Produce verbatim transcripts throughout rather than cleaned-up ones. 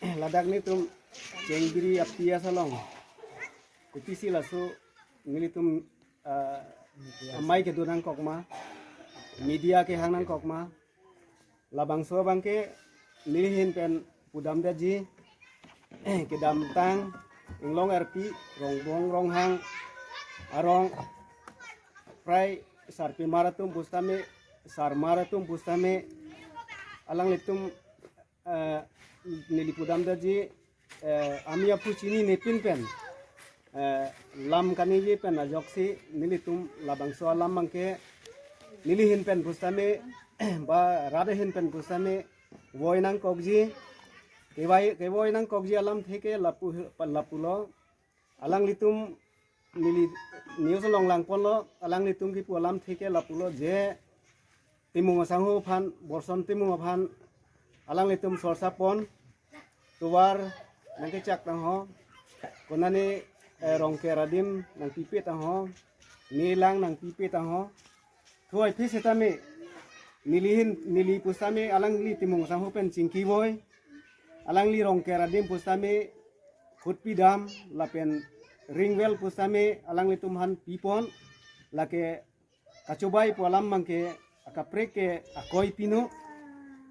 ladak nelitum Chengbiri a-P S along kopisi laso nelitum, ah, amei kedo nangkok ma, media kehang nangkok ma, labangso abangke neli ahin pen pudamdetji, kedamtang Inglong Erpi, Rongbong Ronghang arong, prai sarpimar atum pusitame, sarmar atum pusitame, alanglitum, eh, neli pudamdetji, eh, ami aphu chininepin pen, eh, lam kaningje pen ajoksi nelitum labangso alam abangke neli ahin pen pusitame ba rat ahin pen pusitame voi nangkokji, kevoi, kevoi nangkokji alamthe ke lapu, lapulo. Alanglitum neli news along langponlo, alanglitum kipu alamthe ke lapulo je Timung asangho aphan, Borson Timung aphan alanglitum sorsa pon, tovar nangkechak tangho, konane, eh, Rongker adim nangpipe tangho, nelang nangpipe tangho. Thuai phi setame neli ahin, neli pusitame alangli Timung asangho pen chingki voi, alangli Rongker adim pusitame hutpi dam lapen ring well pusitame alanglitum aphan pipon, lake kachobai pu alam abangke akaprek ke akoi pino,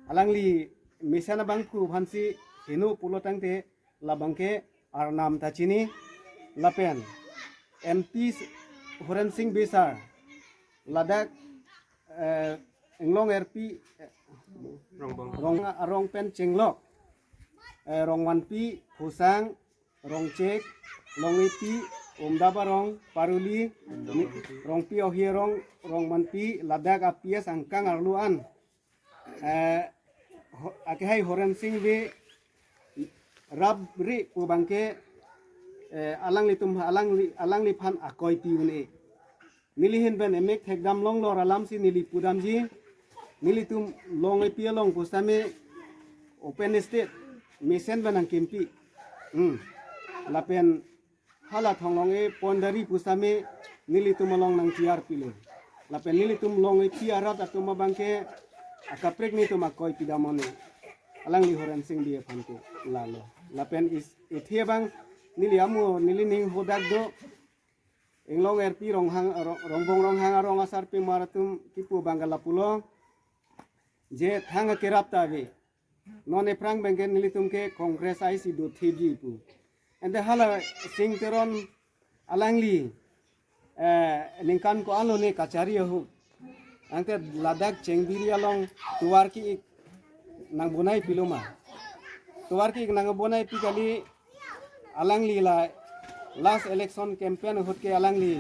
alangli mesen abangphu aphansi heno pulo tangte labangke arnam ta chini, lapen M P Horen Sing Bey sir ladak, eh, Inglong Erpi, eh, Rongbong. Rong arong pen chenglok, eh, Rongmanpi, Phusang, Rongchek, Longepi, Umdap arong, Paruli, Umdap ni-, Rongpi. Rongpi Ohi arong, Rongmanpi, ladak a-P S angkang arlo an, eh, ho-, akehai Horen Sing Bey rapri pu abangke, eh, alanglitum, alangli, alangliphan akoi pi un-e. Neli ahin pen emek thekdam longlor alamsi neli pudamji, nelitum Longepi along pusitame open stage, mesen pen nangkimpi. Hmm. Lapen hala Thong Longe boundary pusitame nelitum along nangchiar pilo. Lapen nelitum Longepi arat atum abangke akaprek nelitum akoi pidam un-e. Alangli Horen Sing Bey aphan ke lalo. Lapen is, ithi abang neli amo neli ning hodak do, Inglong Erpi Ronghang, Rong-, Rongbong Ronghang arong asarpimar atum kipu abangke lapulo je thang akerap ta ave. Non ephrang abangke nelitum ke Congress aisi dothipji pu. Ante hala Sing Teron alangli, eh, ningkan ko-an lo ne kachari ahut, ante ladak Chengbiri along tovar ki-ik nangbonai pilo ma? Tovar ki-ik nangbonai pi kali, alangli la last election campaign ahut ke alangli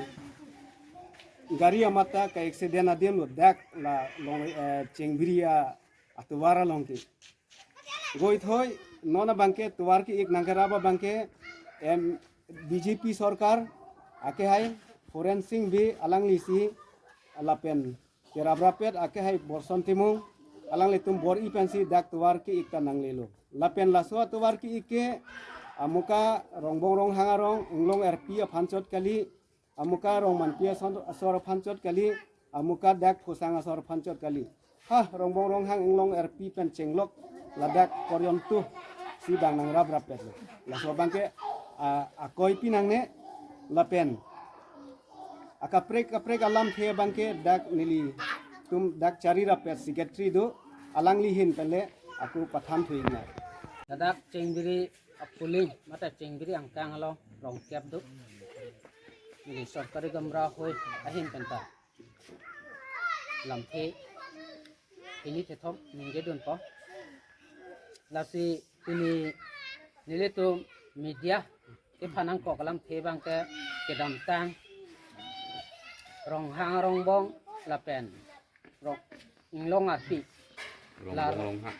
gari amat ta ka-accident adim lo dak la Long, eh, Chengbiri a atovar along ke. Goithoi non abangke tovar ki-ik nangkerap abangke, em, B J P sorkar akehai Horen Sing Bey alanglisi lapen kerap rappet akehai Borson Timung alanglitum bor-i pensi dak tovar ki-ik ta nanglelo. Lapen laso atovar ki-ik ke amuka Rongbong Ronghang arong Inglong Erpi aphan chot kali, amuka Rongmanpi asor, asor aphan chot kali, amuka dak Phusang asor aphan chot kali. Ha, Rongbong Ronghang Inglong Erpi pen chenglok ladak koryom tu si bang nangrap rappetlo. Laso abangke, a, akoi pi nangne lapen akaprek kaprek alamthe abangke dak nelitum dak chari rappet secretary do, alangli ahin pen le ako pathan thu-ik nang. Ladak Chengbiri aphuling mate Chengbiri angkang along rongkep do. Neli sorkari gamra hoi ahin pen ta lamthe hini thethom ningje dunpo. Lasi pini nelitum media kephan nangkok alamthe abangke kedamtang Ronghang Rongbong lapen Rong, Inglong Erpi. La, Rongbong Ronghang.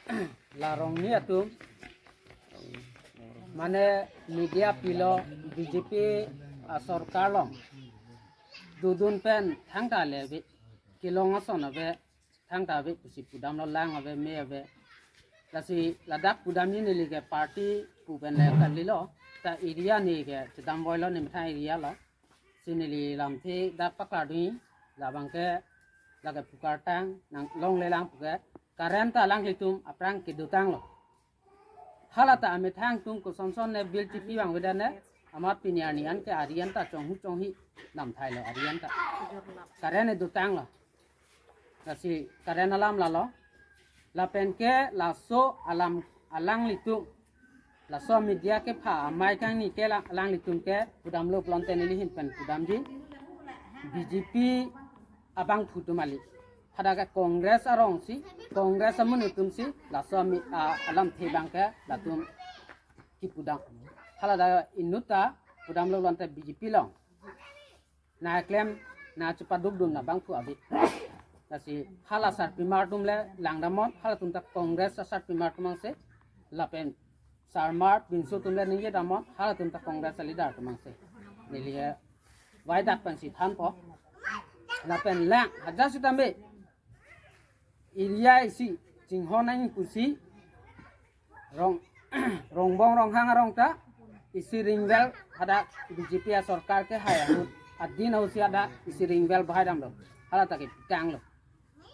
La rongni atum mane media pilo B J P asorkar along dodun pen thangta le bi kelong ason ave, thangta ave pusi pudamlo, lang ave, me ave. Lasi ladak pudamji neli ke party pu pen le kalilo, ta area neli ke chedam voilo, nemtha area lo. Si neli lamthe dak paklardunji, labangke lake pukartang, nang longlelang puke, current ta alanglitum aphrang kedotanglo. Halata amethang atum kosonson ne bill chipi vangvedet ne, amat pini arni an ke ari an ta chonghu chonghi namthailo, ari an ta. Current edotanglo. Lasi current alam lalo. Lapen ke laso alam alanglitum, laso media kepha amei kangni ke la-, alanglitum ke pudamlo pulote neli ahin pen pudamji. B J P abangphu atum kali. Hadak ke Congress arongsi, Congress amonit atumsi, laso ami, a, alamthe abang ke latum kipudam. Haladak inut ta pudamlo pulote B J P along. Na klem, na chepadukdun na abangphu ave. Lasi hala sarpimar atum le langdamnon, halatum ta Congress asarpimar atum angse. Lapen sarmar binso atum le ningjedamnon, halatum ta Congress aleader atum angse. Neli he waidak pensi thanpo. Lapen lang, hajar sitame area isi chinghon nangji pusi Rong, Rongbong Ronghang arong ta isi ringvel hadak B J P asorkar kehai ahut adin ahutsi hadak isi ringvel bahaidamlo. Halata kepitanglo.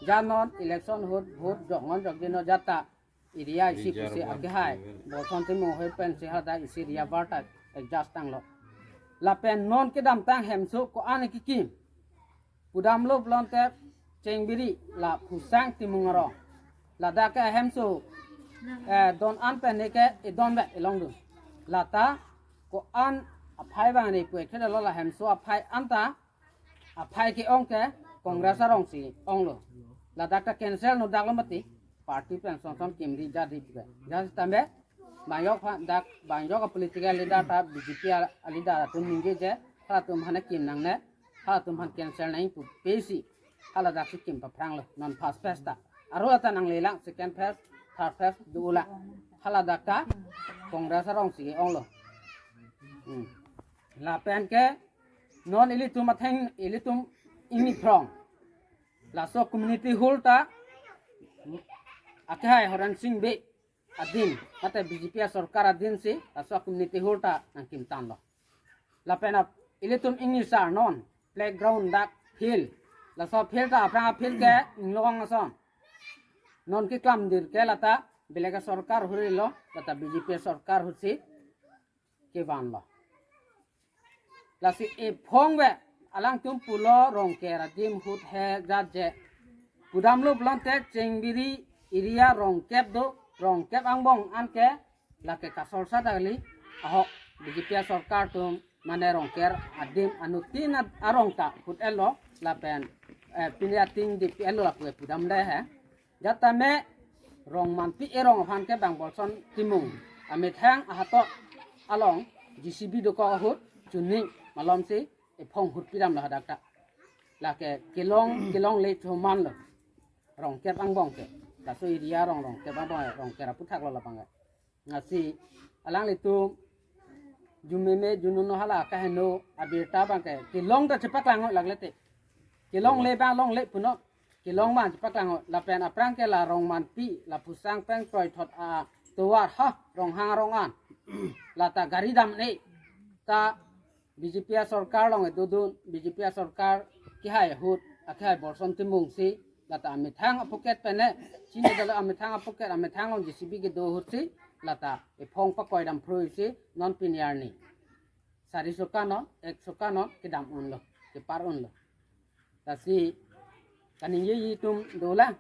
Janon election ahut vote joknon jokjenon jata area isi pusi akehai Bolson Timung ahoi pensi hadak isi area var ta adjust tanglo. Lapen non kedamtang hemso ko-an kekim pudamlo pulote Chengbiri la Phusang Timung arong. Ladak ke hemso, eh, don an pen ne ke edon vet elongdun. Lata ko-an aphai abang ne pu ekhedalo, la hemso aphai anta, aphai ke-ong ke Congress arongsi onglo. Ladak ta cancel no daklo mati. Party pen sonson kimri jadi juga. Jadi tambe bang yok pha dak bang yok a political leader ta B J P a leader atum ningjeje, halatum aphan kim nangne, halatum aphan cancel nangji pu pesi, haladaksi kim paphranglo, non first phase ta. Aro ta nanglelang, second phase, third phase do-olang. Haladak ta Congress arongsi onglo. Hmm. Lapen ke non ilitum atheng, ilitum ingni phrong. Laso community hall ta akehai Horen Sing Bey adin, mate B J P asorkar adinsi laso community hall ta nangkimtanlo. Lapen ap, ilitum ingni sar non playground dak field. Laso field ta aphrang a-field ke inglong ason. Non keklamdir ke lata belek asorkar ahut rilo, lata B J P asorkar ahutsi kevanlo. Lasi ephong ve alangtum pulo Rongker adim ahut he jat je. Pudamlo pulote Chengbiri area rongkep do, rongkep angbong anke lake kasol sa dali ahok B J P asorkar atum mane Rongker adim anuttin ad-, arong ta ahut elo lapen, eh, pini ating di pi elo lapu pudamde he. Jatame Rongmanpi erong aphan ke bang Bolson Timung amethang ahatok along J C B dokok ahut chuning malomsi ephong ahut pidamlo hadak ta. Lake kelong, kelongle chomanlo. Rongkep angbong ke. Laso area rong, Rongkep angbong, Rongker aputhak lo labang ke. Lasi alanglitum jumeme jununo hala kaheno abirta abang ke kelong ta chepaklang laklete. Kelongle bang longle punon. Kelong man chepaklang lapen aphrang ke la Rongmanpi, la Phusang pen kroithot atovar ha Ronghang arong an. Lata gari damne ta B J P asorkar along edodun, B J P asorkar kehai ahut, akehai Bolson Timung si, lata amethang apocket pen ne, chini dalo amethang apocket, amethang along J C B kedo ahutsi, lata ephong pakoi dam phrui si, non pini arni sari soka non, ek soka non, kedam unlo, kepar unlo. Lasi kaningjeji atum dolang,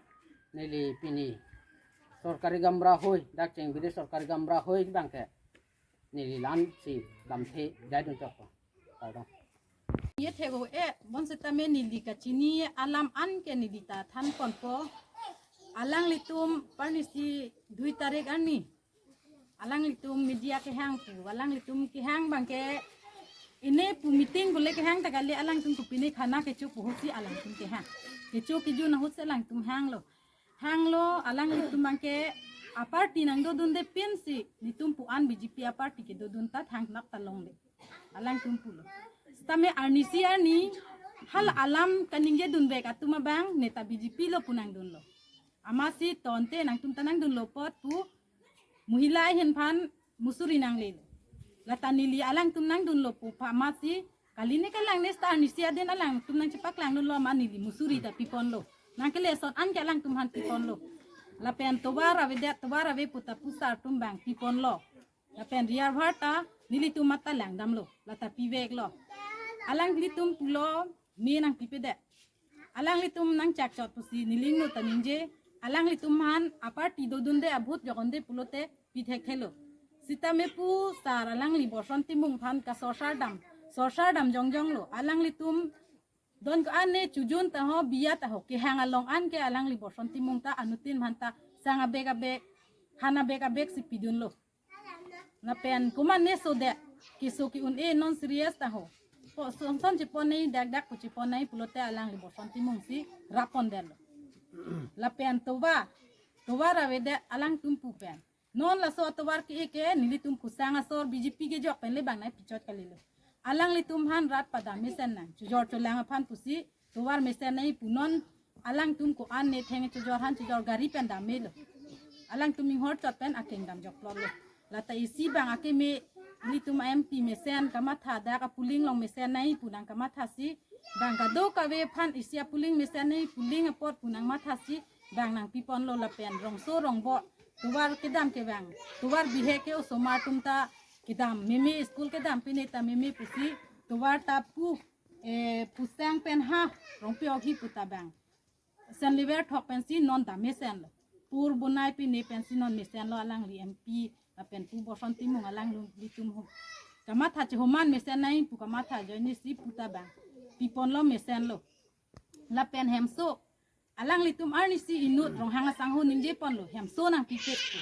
neli pini sorkari gaonbura ahoi, dak Chengbiri sorkari gaonbura ahoi abang ke neli la-an si lamthe jaidun chokpo. Kardom. Ye thego e, bonsitame neli kachini alam anke neli ta thanponpo. Alanglitum parnisi dui tarik arni alanglitum media kehang pu, alanglitum kehang abang ke ine pu meeting pule kehang ta kali, alangtum pu pine khana kecho pu ahutsi alangtum kehang. Kecho kejun ahutsi alangtum hanglo. Hanglo, alanglitum abang ke aparty nangdodunde pensi netum pu an B J P aparty kedodun ta thangnat ta longle. Alangtum pulo. Sitame arnisi arni hala alam kaningjedunvek atum abang neta B J P lo pu nangdunlo. Amatsi tonte nangtum ta nangdunlo apot pu mohila ahin aphan musuri nanglelo. Lata neli alangtum nangdunlo pu pa amatsi kali ne kalang ne sita arnisi adin alangtum nangchepaklang dunlo amat neli musuri ta piponlo. Nangkele son anke alangtum aphan piponlo. Lapen tovar avedet, tovar ave puta pusar atum abang piponlo. Lapen riar bhar ta nelitum mata langdamlo, lata piveklo. Alanglitum pulo me nangpipedet. Alanglitum nangchakchot pusi neli ingno ta ningje. Alanglitum aphan aparty dodunde, abhut jokon de pulote pi thekthelo. Sitame pusar alangli Borson Timung aphan kasorsar dam, sorsar dam jongjonglo. Alanglitum don ko-an ne chojun ta ho, biya ta ho, kehang along an ke alangli Borson Timung ta anuttin aphan ta sang abek abek, han abek abek si pidunlo. Lapen komat ne sodet, keso ke-un-e non serious ta ho. Po sonson chepon nai, dak dak pu chepon nai pulote alangli Borson Timung si rappondetlo. Lapen tovar, tovar avedet alangtum pu pen. Non laso atovar ke-e ke nelitum khosang asor B J P kejok pen le bang nai pichot kalilo. Alanglitum aphan rat padam mesen nang, chojor cholang aphan pusi tovar mesen nai pu non alangtum ko-an ne theng chojor han chojor gari pen dam melo. Alangtum inghor chot pen akeng dam jokplotlo. Lata isi abang akeme, nelitum M P mesen kamatha, dak a polling along mesen nai pu nangkamatha si, bang kadokave aphan isi a polling mesen nai, polling apot pu nangmatha si bang nangpiponlo. Lapen rongso rongbor, tovar kedam ke bang, tovar bihek ke osomar atum ta kedam meme, school kedam pine ta meme pusi tovar ta pu, eh, pusang pen ha, rongpi okhi puta bang Saint Xavier thok pensi non dam mesenlo. Pur bonai pine pensi non mesenlo alangli M P, lapen pu Borson Timung alanglitum ho. Kamatha chehoman mesen nai pu kamatha ajoine si puta bang piponlo mesenlo. Lapen hemso, alanglitum arnisi inut Ronghang asangho ningjeponlo, hemso nangpipe pu.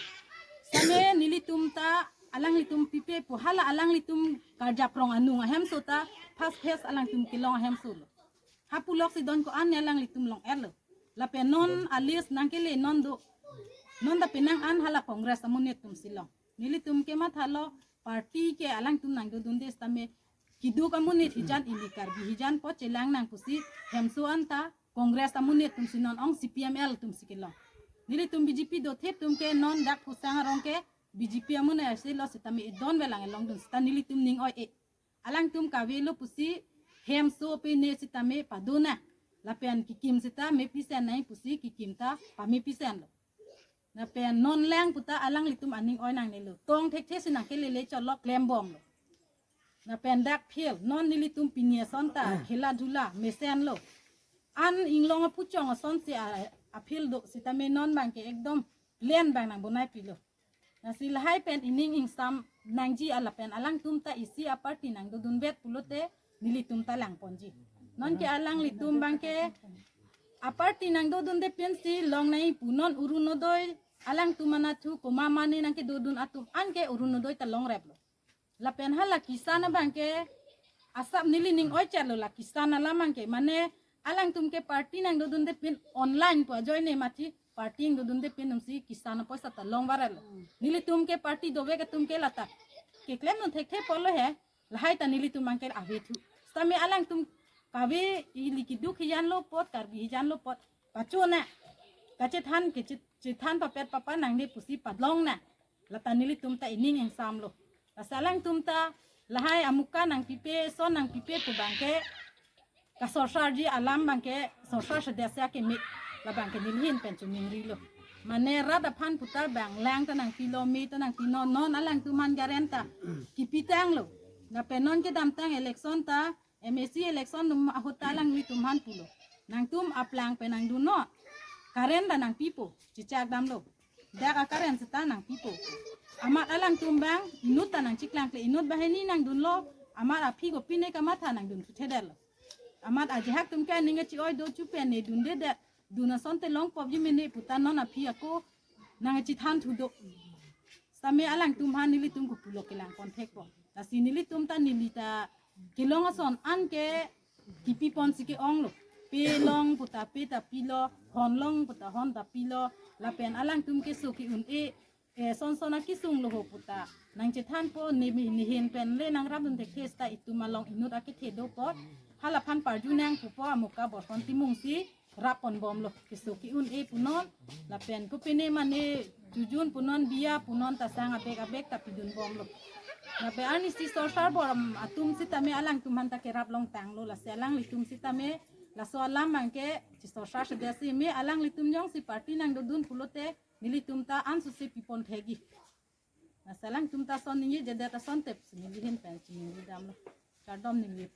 Sitame nelitum ta alanglitum pipe pu, hala alanglitum karjap rong anung ahemso ta, first phase alangtum kelong ahemso lo. Hapuloksi don ko-an ne alanglitum long-etlo. Lapen non a list nangkele non do. Non ta penang an hala Congress amonit atum si long. Nelitum ke mathalo, party ke alangtum nangdodunde sitame, keduk amonit hijan, ili Karbi hijan po chelang nang pusi hemso an ta Congress amonit atum si non ong, C P M L atum si kelong. Nelitum B J P dothip atum ke non dak pusang arong ke B J P amonit asi lo sitame edon velang elongdun sita nelitum ning oi-e. Alangtum kavelo pusi hemso pine sitame padona. Lapen kikim sita mepisen nai pusi kikim ta pamepisenlo. Lapen non lang puta alanglitum aning oi nangnelo. Tong thekthe si nangkelele chotlo, klembomlo. Lapen dak field, non nelitum pini ason ta khela dhula mesenlo. An inglong apuchong asonsi a, a field do sitame non abangke ekdom plain abang nangbonaipilo. Lasi lahai pen ining ingsam nangji, lapen alangtum ta isi a party nangdodunbet pulote nelitum ta langponji. Nonke alanglitum abangke a party nangdodunde pensi long nai pu, non Orunodoi alangtum anatthu komat mane nangkedodun atum anke Orunodoi ta longreplo. Lapen hala Kisan abangke asap neli ning oi-etlo, la Kisan alam abangke, mane alangtum ke party nangdodunde pen online pu ajoine mati party nangdodunde pen atumsi Kisan apoisa ta longvarelo. Nelitum ke party dovek atum ke lata keklemdun thekthe apotlo he, lahai ta nelitum abangke avethu. Sitame alangtum kave ili keduk hijanlo apot, Karbi hijanlo apot pachona, kachethan, kachethan papet papa nangne pusi padlong na. Lata nelitum ta ining ingsamlo. Lasi alangtum ta lahai amuka nangpipe, son nangpipe pu abangke kasorsarji alam abangke sorsar sedetsi akeme, labangke neli ahin pen choningrilo. Mane rat aphan puta bang lang ta nangpilo, me ta nangpi, non non alangtum aphan garen ta kipitanglo. Lapen non kedamtang election ta, M A C election atum ahut ta alanglitum aphan pulo, nangtum aplang pen nangdunnon, current ta nangpipo, chechak damlo. Dak a current seta nangpipo. Amat alangtum abang inut ta nangchiklangkle, inut banghini nangdunlo, amat aphi kopine kamatha nangdunthuthedetlo. Amat ajahak atum ke aning kachi-oi do, chu pen ne dundedet, dun asonte longpopji mene puta non aphi ako nangchethanthu do. Sitame alangtum aphan nelitum kopulo kelangpon thekpo. Lasi nelitum ta neli ta kelong ason anke kipiponsi ke-onglo. Pe long puta pe ta pilo, hon long puta hon ta pilo, lapen alangtum keso ke-un-e, eh, son son akesung lo ho puta nangchethanpo, ne, ne ahin pen le nangrapdun thekthe seta itum along inut akethe dopo, halaphan parju nang pupo, amuka Borson Timung si rapponbomlo, keso ke-un-e punon, lapen kopine mane chojun punon, biya punon ta sang abek abek ta pidunbomlo. Lapen arnisi sorsar bor atum sitame alangtum aphan ta kerap longtanglo, lasi alanglitum sitame laso alam abangke chesorsar sedetsi me, alanglitum jongsi party nangdodun pulote Nelitum ta ansose pipon thekji. Lasi alangtum ta ason ningjejedet ason tep si neli ahin pen chiningri damlo. Kardom neli